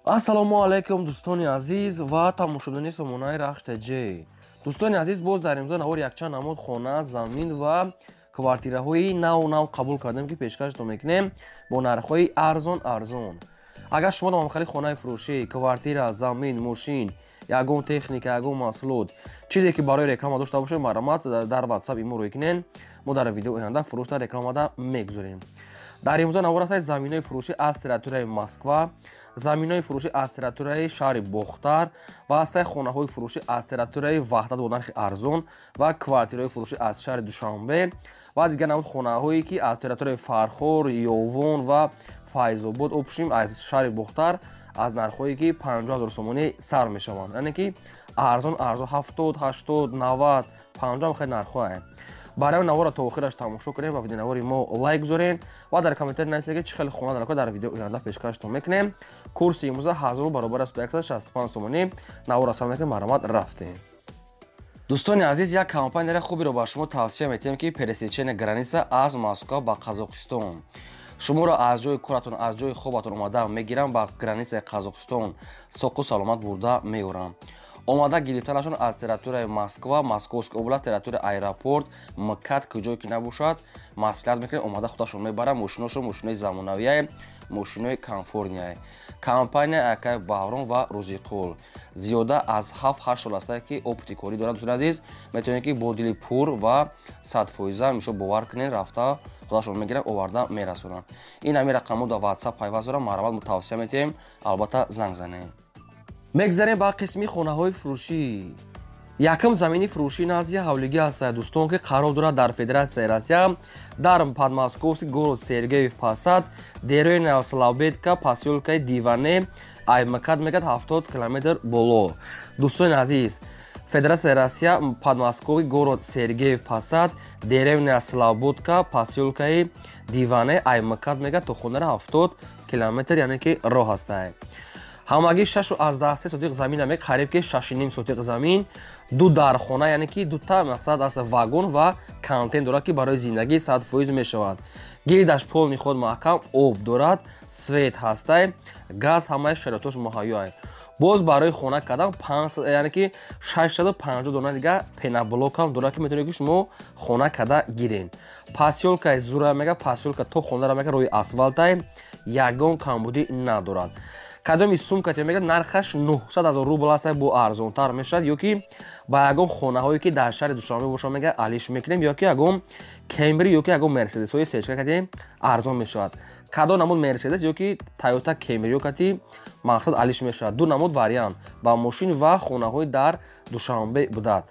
Ассалому алайкум, дӯстони азиз ва тамошобинони сомонаи Рахш ТЖ. Дӯстони азиз, боз дар имзо навор якчанд намуд хона, замин ва квартираҳои нав нав қабул кардем, ки пешкаштон мекунем бо нархҳои арзон арзон. Агар шумо дар хонаи фурӯшӣ, квартира, замин, мошин, ягон техника, ягон маҳсулот, чизе ки барои реклама дошта бошед, марҳамат, дар WhatsApp имо рӯй кунед. Мо дар видео оянда фурӯшта рекламада мегузорем. Дар имрӯза навор ҳастад заминҳои фурӯшӣ аз территорияи Москва, заминҳои фурӯшӣ аз территорияи шаҳри Бохтар ва ҳастаи хонаҳои фурӯшӣ аз территорияи Ваҳдат бо нархи арзон ва квартираҳои фурӯшӣ аз шаҳри Душанбе ва дигар намуд хонаҳое, ки аз территорияи Фархор, Ёвон ва Файзобод, общем, аз шаҳри Бохтар аз нархҳое, ки 50 ҳазор сомонӣ сар мешаванд, яъне ки арзон арзон, 70, 80, 90, 50 хеле нархҳое. Барои наворро то охираш тамошо кунем ва видеонавори мо лайк гузорем ва дар комментарий нависед, ки чӣ хеле хона дар дар видео оянда пешкаштон мекунем. Курси имрӯза 1000 баробар аст ба 165 сомонӣ. Наворро сар мекунем, марҳамат, рафтем. Дӯстони азиз, як компанияи хуберо ба шумо тавсия метиҳем, ки пересечение граница аз Москва ба Қазоқистон шуморо аз ҷои коратон, аз ҷои хобатон омада мегирам, ба границаи Қазоқистон соқу саломат бурда меорам. Омада гирифтанашон аз территорияи Москва, Московская область, территорияи аэропорт МКАД, куҷое ки набошад, маслиҳат мекунед, омада худашон мебаранд. Мошиношон мошинои замонавие, мошинои комфортный. Компания акай Баҳром ва Рӯзиқул зиёда аз 7-8 сол аста, ки опыти корӣ дорад. Дӯстони азиз, метавонед, ки бо дили пур ва 100%, мисол, бовар кунед, рафта худашон мегиранд, оварда мерасонанд. Ин ҳамин рақамҳо дар WhatsApp пайваст дорам. Марҳамат, мо тавсия метиҳем, албатта, занг занед. Мегзарем ба қисми хонаҳои фурӯшӣ. Якум замини фурӯшӣ назди ҳавлигӣ ҳастад, дӯстон, ки қарор дорад дар Федератсияи Россия, дар Подмосковский город, Сергиев Посад, деревня Слободка, посёлкаи Диване, ай МКАД мегад 70 километр боло. Дӯстони азиз, Федератсияи Россия, Подмосковский город, Сергиев Посад, деревня Слободка, посёлкаи Диване, ай МКАД мегад то хонара 70 километр, яъне ки роҳ ҳастад. Ҳамагӣ 6,3 сотиқ замин, аме қариб ки 6,5 сотиқ замин, ду дархона, яъне ки дута, мақсад аст, вагон ва контейнер дорад, ки барои зиндагӣ 100% мешавад. Гирдаш полный худ маҳкам, об дорад, свет ҳастай, газ, ҳамаи шароитош муҳайё. Боз барои хона кардан, яъне ки 650 дона дига пеноблокам дорад, ки метавонед, ки шумо хона карда гирен. Посёлкаи зура мега, посёлка то хонара мега роҳи асфалтай, ягон камбудӣ надорад. Кадоми сумкате мега, нархаш 900 ҳазор рубл аст, бо арзонтар мешавад. Ё ки ба ягон хонаҳое, ки дар шаҳри Душанбе бошад, мега алиш мекунем, ё ки ягон Кемри, ё ки ягон Мерседесҳои сечка кати арзон мешавад. Кадом намуд Мерседес ё ки Тойота Кемри ё кати, мақсад, алиш мешавад. Ду намуд вариант ба мошин ва хонаҳои дар Душанбе будад.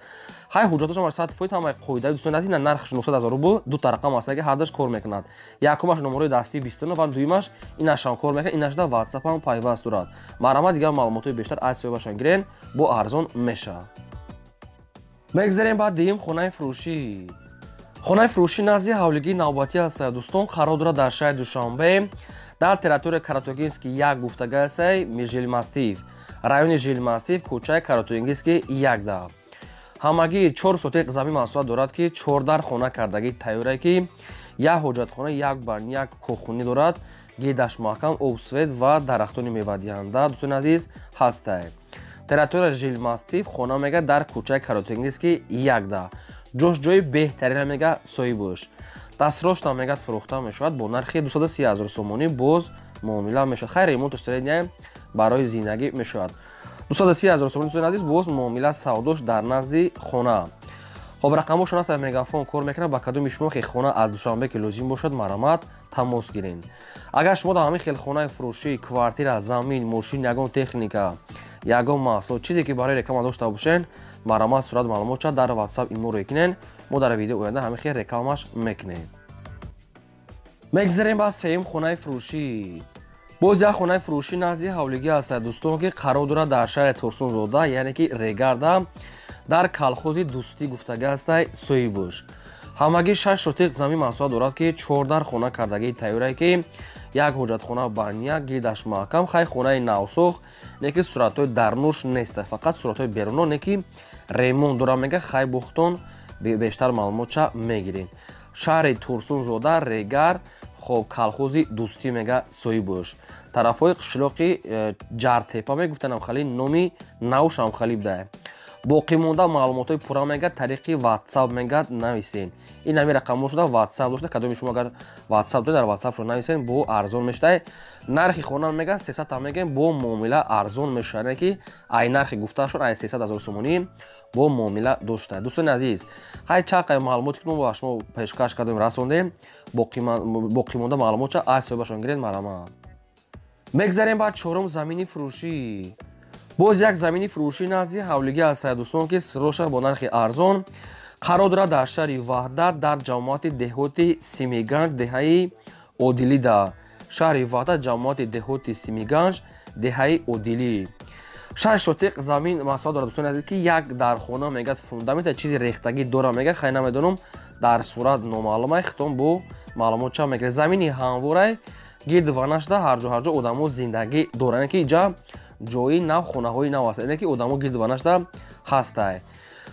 Хай, ҳуҷҷатошам 100%, ҳамаи қоидаи. Дӯстони азиз, нархаш 900 ҳазор рубл. Дута рақам аст, ки ҳардаш кор мекунад. Якумаш номерои дастии 29 ва дуюмаш инашам кор мекунад, инашда WhatsApp пайваст дорад. Марҳамат, дигар маълумотҳои бештар аз соҳибашон гирен, бо арзон мешавад. Мегзарем ба дуюм хонаи фурӯшӣ. Хонаи фурӯшӣ назди ҳавлигии навбатӣ аст, дӯстон, қарор дорад дар шаҳри Душанбе, дар территорияи Каратогинский як гуфтагасай, Жилмассив, райони Жилмассив, кӯчаи Каратогинский якда. Ҳамагӣ 4 сотиқ замин масоҳат дорад, ки чордар хона кардагӣ тайёре, ки як ҳоҷатхона, як бан, як кохунӣ дорад. Гирдаш маҳкам, об, свет ва дарахтони мевадиҳанда, дӯстони азиз, ҳастай. Территория Жилмассив, хона мега дар кӯчаи Каратогинский якда. Ҷош ҷои беҳтарина мега соҳибош. Дастрочно мегад фурӯхта мешавад бо нархи 230 ҳазор сомонӣ, боз муомила мешавад. Хайр, ремонташ средний, барои зиндагӣ мешавад. 230 ҳазор сомонӣ, дӯстони азиз, боз муомила, савдош дар назди хона. Хоб, рақамҳошон аст, Мегафон кор мекунад. Ба кадоми шумо хел хона аз Душанбе ки лозим бошад, марҳамат, тамос гиред. Агар шумо дар ҳамин хел хонаи фурӯшӣ, квартира, замин, мошин, ягон техника, ягон маҳсулот, чизе ки барои реклама дошта бошед, марҳамат, сурат маълумотша дар WhatsApp имо рӯй кунед. Мо дар видео оянда ҳамин хел рекламаш мекунем. Мегзарем ба сеюм хонаи фурӯшӣ. Боз як хонаи фурӯшӣ назди ҳавлигӣ ҳастад, дӯстон, ки қарор дорад дар шаҳри Турсунзода, яъне ки Регарда, дар калхози Дӯстӣ гуфтага ҳастай соҳибош. Ҳамагӣ 6 сотиқ замин масоҳат дорад, ки чордар хона кардагии тайёрае, ки як ҳоҷатхона, баня, гирдаш маҳкам. Хай, хонаи навсохт не, ки суратҳои дарнуш неста, фақат суратҳои беруно, не ки ремонт дорад мега. Хай, бухтон бештар маълумотша мегиред. Шаҳри Турсунзода, Регар, хоб, калхози Дӯстӣ мега соҳибош. Тарафҳои қишлоқи Ҷартепа мегуфтанам, хали номи навшам хали буда. Боқимонда маълумотҳои пурра мегӯяд тариқи WhatsApp мегӯяд нависен. Ин ҳамин рақамҳо шуда WhatsApp дошта, кадоми шумо агар WhatsApp доред, дар WhatsApp шумо нависен, бо арзон мешавад. Нархи хона мегӯяд 300 та мегӯем, бо муомила арзон мешавад, яъне ки ай нархи гуфтаашон ай 300 ҳазор сомонӣ бо муомила дошта. Дӯстони азиз, хай чанд қай маълумоте ки мо ба шумо пешкаш кардем, расондем, боқимонда маълумотша аз соҳибашон гиред, марҳамат. Мегзарем ба чорум замини фурӯшӣ. Боз як замини фурӯшӣ назди ҳавлигӣ аст, дӯстон, ки сироша бо нархи арзон қарор дорад дар шаҳри Ваҳдат, дар ҷамоати деҳоти Симиганҷ, деҳаи Одилида. Шаҳри Ваҳдат, ҷамоати деҳоти Симиганҷ, деҳаи Одилӣ. 6 сотиқ замин масоҳат дорад, дӯстони азиз, ки як дархона мегӯяд фундамента чизи рехтагӣ дора, мегӯяд, хай намедонам, дар сурат номаълумай, хитом бо маълумот ча мегирад. Замини ҳамворай, гирд ва нашда ҳарҷо ҳарҷо одамо зиндагӣ доранд, ки иҷа ҷои нав, хонаҳои нав аст, яъне ки одамо гирд ва нашда ҳастай.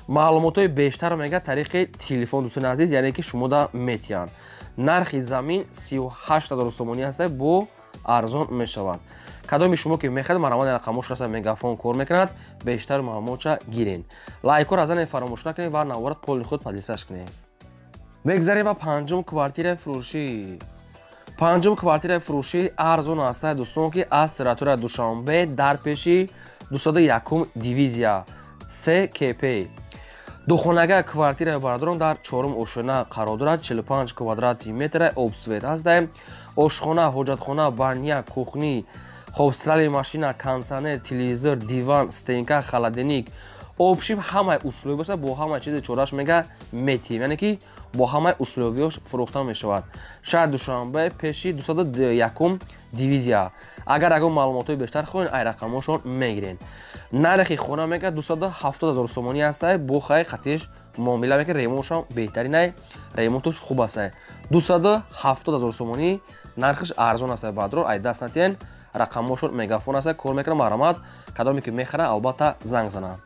Маълумотҳои бештар мегӯяд тариқи телефон, дӯстони азиз, яъне ки шумода метиҳанд. Нархи замин 38 ҳазор сомонӣ ҳастай, бо арзон мешавад. Кадоми шумо ки мехоҳед, марҳамат, рақамҳош раста Мегафон кор мекунад, бештар маълумотша гирен. Лайкҳоро аз ане фаромӯш накунед ва наворат поли худ поделиться кунед. Мегзарем ба панҷум квартираи фурӯшӣ. Панҷум квартираи фурӯшӣ арзон аст, дӯстон, ки аз территорияи Душанбе дар пеши 201 дивизия СКП. Духонага квартираи бародарон дар чорум ошёна қарор дорад, 45 квадрати метра, обсвет ҳаст, ошхона, ҳоҷатхона, баня, кухни, хобстрали машина, кондиционер, телевизор, диван, стенка, холодильник, общим ҳамаи условия бошад, бо ҳамаи чизи чораш мега метиҳем, яъне ки бо ҳамаи условияш фурӯхта мешавад. Шаҳри Душанбе, пеши 201 дивизия. Агар ягон маълумотҳои бештар хоҳед, ай рақамҳошон мегирен. Нархи хона мега 270 ҳазор сомонӣ ҳастай, бо хай қатиш муомила мекунад, ремонтшам беҳтаринай, ремонташ хуб ҳастай. 270 ҳазор сомонӣ нархиш арзон ҳастай, баъдро ай даст натиҳен. Рақамҳошон Мегафон ҳастай, кор мекунад, марҳамат, кадоме ки мехарад, албатта занг занад.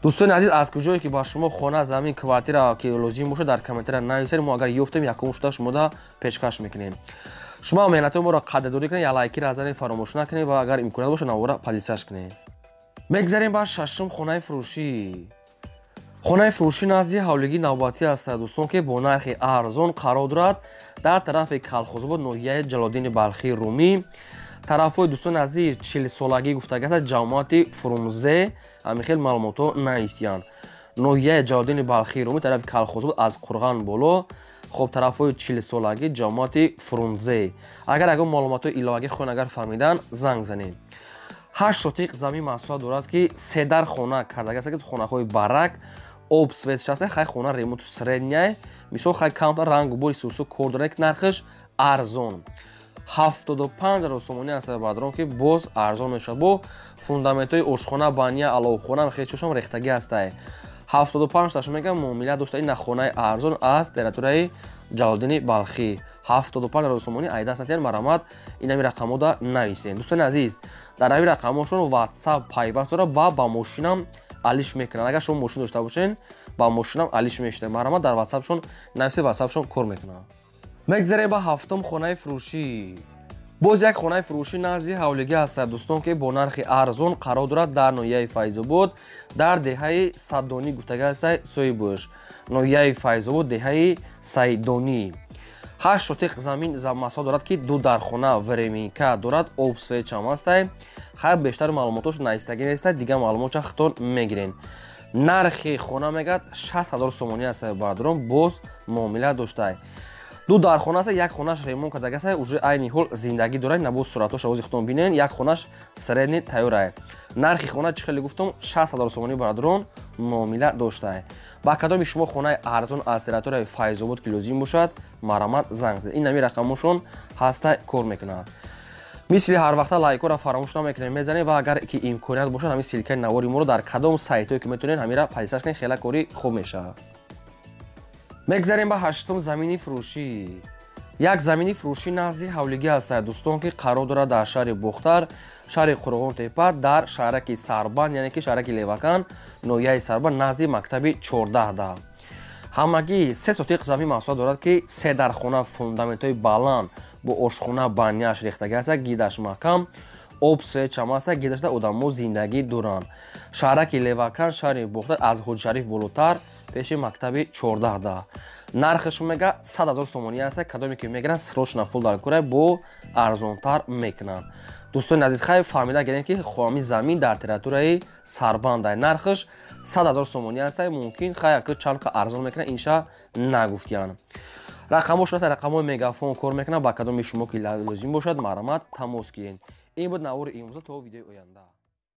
Дӯстони азиз, аз куҷое ки ба шумо хона, замин, квартира ки лозим бошад, дар комментария нависед, мо агар ёфтем, якум шуда шумода пешкаш мекунем. Шумо меҳнатҳои моро қадрдонӣ кунед, як лайкиро аз ане фаромӯш накунед ва агар имконият бошад, навора поделиться кунед. Мегзарем ба шашум хонаи фурӯшӣ. Хонаи фурӯшӣ назди ҳавлигии навбатӣ аст, дӯстон, ки бо нархи арзон қарор дорад дар тарафи Калхозобод, ноҳияи Ҷалолиддини Балхӣ, Румӣ. Тарафҳои, дӯстони азиз, 40-солагӣ гуфтагӣ аст, ҷамоати Фрунзе, ҳамин хел маълумотҳо нависиянд. Ноҳияи Ҷалолиддини Балхӣ, Румӣ, тарафи Калхозобод, аз Қурған боло, хоб тарафҳои 40-солагӣ, ҷамоати Фрунзе. Агар ягон маълумотҳои иловагӣ хоҳед, агар фаҳмидан, занг занед. 8 сотиқ замин масоҳат дорад, ки се дар хона кардагӣ аст, ки хонаҳои барак, об свет шаста, хай хона ремонтш средняй, мисол хай камтар рангу бори сусу кор дорад, ки нархиш арзон. 75 ҳазор сомонӣ аст, бародарон, ки боз арзон мешавад. Бо фундаментҳои ошхона, баня, аловхона хеле чошам рехтагӣ ҳастай. 75 таш мегӯям муомила дошта, ин хонаи арзон аз территорияи Ҷалолиддини Балхӣ. 75 ҳазор сомонӣ ай даст натиҳед, марҳамат, ин ҳамин рақамҳода нависед. Дӯстони азиз, дар ҳамин рақамҳошон WhatsApp пайваст дорад ва ба мошинам алиш мекунанд. Агар шумо мошин дошта бошед, ба мошинам алиш мешавад. Марҳамат, дар WhatsAppшон нависед, WhatsAppшон кор мекунад. Мегзарем ба ҳафтум хонаи фурӯшӣ. Боз як хонаи фурӯшӣ назди ҳавлигӣ ҳаст, дӯстон, ки бо нархи арзон қарор дорад дар ноҳияи Файзобод, дар деҳаи Садонӣ гуфтагӣ ҳаст, соҳибуш. Ноҳияи Файзобод, деҳаи Сайдонӣ. 8 сотиқ замин масоҳат дорад, ки ду дархона, временка дорад, об свечам ҳастай. Хайр, бештар маълумотош наистагӣ нестай, дигар маълумотша хитон мегирен. Нархи хона мегӯяд 60 ҳазор сомонӣ аст, бародарон, боз муомила доштай. Ду дархона аст, як хонаш ремонт кардагӣ аст, уже айни ҳол зиндагӣ дорад, набо суратҳош овози худтон бинен, як хонаш средний тайёрай. Нархи хона чӣ хеле гуфтам, 60 ҳазор сомонӣ, бародарон, муомила доштай. Ба кадоми шумо хонаи арзон аз территорияи Файзобод ки лозим бошад, марҳамат, занг занед. Ин ҳамин рақамҳошон ҳаста, кор мекунад. Мисли ҳар вақта лайкҳоро фаромӯш намекунем, мезанем ва агар ки имконият бошад, ҳамин ссылкаи навори моро дар кадом сайтҳое ки метавонед, ҳамира поделиться кунед, хела кори хуб мешавад. Мегзарем ба ҳаштум замини фурӯшӣ. Як замини фурӯшӣ назди ҳавлигӣ ҳаст, дӯстон, ки қарор дорад дар шаҳри Бохтар, шаҳри Қурғонтепа, дар шаҳраки Сарбанд, яъне ки шаҳраки Левакан, ноҳияи Сарбанд, назди мактаби 14. Ҳамагӣ 3 сотиқ замин масоҳат дорад, ки се дархона, фундаментҳои баланд Бо ошхона, баняш рехтагӣ аста, гидаш маҳкам, об, свет чам аста, гидашда одамо зиндагӣ доранд. Шаҳраки Левакан, шаҳри Бохтар, аз Ҳоҷишариф болотар, пеши мактаби 14. Нархаш мега 100 0 сомонӣ аста. Кадоме ки мегиранд, срочно пул дар кора, бо арзонтар мекунанд. Дӯстони азиз, хай, фаҳмида гирем, ки хоҳами замин дар территорияи Сарбандай, нархаш 100 0 сомонӣ аста. Мумкин, хай, яка чанд ка арзон мекунанд, инша нагуфтиянд. Рақамҳошон аста, рақамҳои Мегафон кор мекунанд. Ба кадоми шумо ки лозим бошад, марҳамат, тамос гиред. Ин буд навори имрӯза. То видеои оянда.